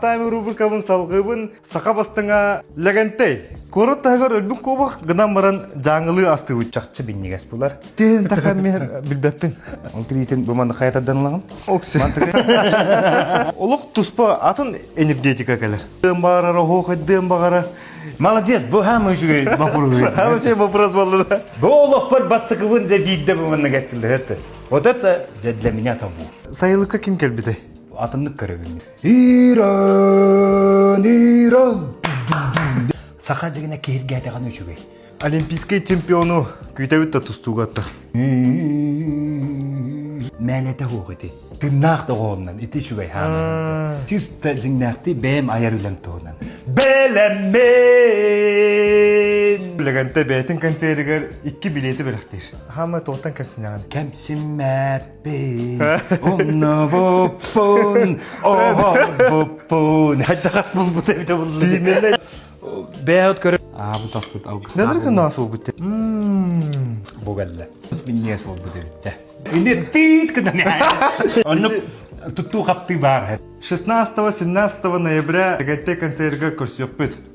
Бастаан рубрикабын салгыыбын саха бастыҥа Лэгэнтэй. Куорат таһыгар өлбүт куобах гынан баран дьааҥылыы астыыбыт. Чахчы бинньигэс булар. Тиһин таха мен билбэппин. Ол тириитин бу манна хайа тардан ылаҕын? Окси. Олох туспа атын энергетика кэлэр. Дыам баҕарар, оһуохайдыам баҕарар. Молодец, бу хаамы үчүгэй вопрос. Хаамы үчүгэй вопрос буолла. Бу олохпор бастакыбын да биирдэ бу манна кеттилер. Вот это для меня табу. Сайылыкка ким кэлбитэй? Атыннык көрөбүн. Иран, Иран. Саха дьигинэ киһиргээтэҕин үчүгэй. Олимпийскай чемпиону күүтэбит да тустууга атта. Мээлэтэ хуох ити. Тыннаах доҕооннан ити үчүгэй хаана. Чисто дьиҥнээхти бэйэм айар үлэм туһунан. Бэлэммин! Лэгэнтэ бэйэтин концеригэр икки билиэти бэлэхтиир. Хаама туохтан кэмсинэҕин? Кэмсиммэт Умнубуппун, оһорбуппун. Хайдах булбут эбитэ булла. Тиимэнэ. Бэйэбит көрө. Аабыт аспыт алгыстаах. Нәдір гынаас болбут. Бу кэллэ. Минньигэс болбут эбиттэ. Ини тиит гынан. Оннук туттуу хаптыы баар. 16-17 ноября ГТ концерга көрсүөхпүт.